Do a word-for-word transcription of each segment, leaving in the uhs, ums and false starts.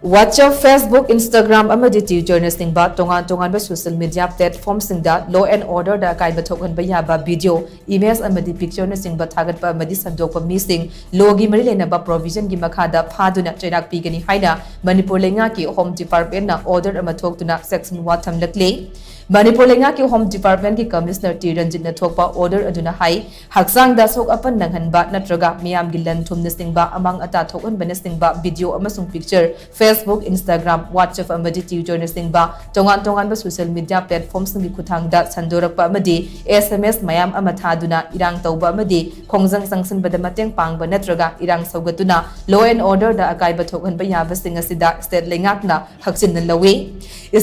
WhatsApp, Facebook, Instagram ꯑꯃꯗꯤ Twitterꯅꯆꯤꯡꯕ ꯇꯣꯉꯥꯟ ꯇꯣꯉꯥꯟꯕ social media platformꯁꯤꯡꯗ law and orderꯗ ꯑꯀꯥꯏꯕ ꯊꯣꯛꯍꯟꯕ ꯌꯥꯕ video, image ꯑꯃꯗꯤ pictureꯅꯆꯤꯡꯕ ꯊꯥꯒꯠꯄ ꯑꯃꯗꯤ ꯁꯟꯗꯣꯛꯄ ꯃꯤꯁꯤꯡ lawꯒꯤ ꯃꯔꯤ ꯂꯩꯅꯕ provisionꯒꯤ ꯃꯈꯥꯗ ꯐꯥꯗꯨꯅ ꯆꯩꯔꯥꯛ ꯄꯤꯒꯅꯤ ꯍꯥꯏꯅ ꯃꯅꯤꯄꯨꯔ ꯂꯩꯉꯥꯛꯀꯤ Home Departmentꯅ order ꯑꯃ ꯊꯣꯛꯇꯨꯅ section one ꯊꯝꯂꯛꯂꯤ꯫ ꯃꯅꯤꯄꯨꯔ ꯂꯩꯉꯥꯛꯀꯤ Home Departmentꯀꯤ Commissioner ꯇꯤ ꯔꯟꯖꯤꯠꯅ ꯊꯣꯛꯄ order ꯑꯗꯨꯅ ꯍꯥꯏ, ꯍꯛꯆꯥꯡꯗ ꯑꯁꯣꯛ ꯑꯄꯟ ꯅꯪꯍꯟꯕ ꯅꯠꯇ꯭ꯔꯒ ꯃꯤꯌꯥꯝꯒꯤ ꯂꯟ ꯊꯨꯝꯅꯆꯤꯡꯕ ꯑꯃꯥꯡ ꯑꯇꯥ ꯊꯣꯛꯍꯟꯕꯅꯆꯤꯡꯕ video ꯑꯃꯁꯨꯡ picture Facebook, Instagram, WhatsApp ꯑꯃꯗꯤ Twitterꯅꯆꯤꯡꯕ ꯇꯣꯉꯥꯟ ꯇꯣꯉꯥꯟꯕ social media platformꯁꯤꯡꯒꯤ ꯈꯨꯠꯊꯥꯡꯗ ꯁꯟꯗꯣꯔꯛꯄ ꯑꯃꯗꯤ S M S ꯃꯌꯥꯝ ꯑꯃ ꯊꯥꯗꯨꯅ ꯏꯔꯥꯡ ꯇꯧꯕ ꯑꯃꯗꯤ ꯈꯣꯡꯖꯪ ꯆꯪꯁꯤꯟꯕꯗ ꯃꯇꯦꯡ ꯄꯥꯡꯕ ꯅꯠꯇ꯭ꯔꯒ ꯏꯔꯥꯡ ꯁꯧꯒꯠꯇꯨꯅ law and orderꯗ ꯑꯀꯥꯏꯕ ꯊꯣꯛꯍꯟꯕ ꯌꯥꯕꯁꯤꯡ ꯑꯁꯤꯗ state ꯂꯩꯉꯥꯛꯅ ꯍꯛꯆꯤꯟꯅ ꯂꯧꯏ꯫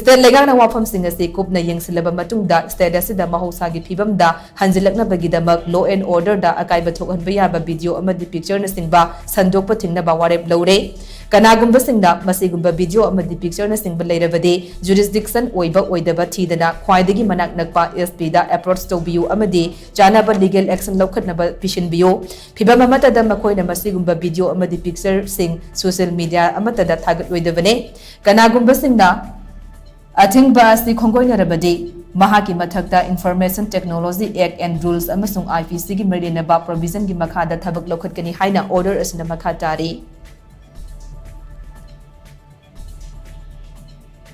State ꯂꯩꯉꯥꯛꯅ ꯋꯥꯐꯝꯁꯤꯡ ꯑꯁꯤ ꯀꯨꯞꯅ ꯌꯦꯡꯁꯤꯜꯂꯕ ꯃꯇꯨꯡꯗ state ꯑꯁꯤꯗ ꯃꯍꯧꯁꯥꯒꯤ ꯐꯤꯕꯝꯗ ꯍꯟꯖꯤꯜꯂꯛꯅꯕꯒꯤꯗꯃꯛ law and orderꯗ ꯑꯀꯥꯏꯕ ꯊꯣꯛꯍꯟꯕ ꯌꯥꯕ video ꯑꯃꯗꯤ pictureꯅꯆꯤꯡꯕ ꯁꯟꯗꯣꯛꯄ ꯊꯤꯡꯅꯕ ꯋꯥꯔꯦꯞ ꯂꯧꯔꯦ꯫ ꯀꯅꯥꯒꯨꯝꯕꯁꯤꯡꯗ ꯃꯁꯤꯒꯨꯝꯕ video ꯑꯃꯗꯤ pictureꯅꯆꯤꯡꯕ ꯂꯩꯔꯕꯗꯤ jurisdiction ꯑꯣꯏꯕ ꯑꯣꯏꯗꯕ ꯊꯤꯗꯅ ꯈ꯭ꯋꯥꯏꯗꯒꯤ ꯃꯅꯥꯛ ꯅꯛꯄ S Pꯗ approach ꯇꯧꯕꯤꯌꯨ ꯑꯃꯗꯤ ꯆꯥꯅꯕ legal action ꯂꯧꯈꯠꯅꯕ ꯄꯤꯁꯤꯟꯕꯤꯌꯨ꯫ ꯐꯤꯚꯝ ꯑꯃꯠꯇꯗ ꯃꯈꯣꯏꯅ ꯃꯁꯤꯒꯨꯝꯕ video ꯑꯃꯗꯤ pictureꯁꯤꯡ social media ꯑꯃꯠꯇꯗ ꯊꯥꯒꯠꯂꯣꯏꯗꯕꯅꯤ꯫ ꯀꯅꯥꯒꯨꯝꯕꯁꯤꯡꯅ ꯑꯊꯤꯡꯕ ꯑꯁꯤ ꯈꯣꯡꯒꯣꯏꯅꯔꯕꯗꯤ ꯃꯍꯥꯛꯀꯤ ꯃꯊꯛꯇ Information Technology Act and Rules ꯑꯃꯁꯨꯡ I P Cꯒꯤ ꯃꯔꯤ ꯂꯩꯅꯕ provisionꯒꯤ ꯃꯈꯥꯗ ꯊꯕꯛ ꯂꯧꯈꯠꯀꯅꯤ ꯍꯥꯏꯅ order ꯑꯁꯤꯅ ꯃꯈꯥ ꯇꯥꯔꯤ꯫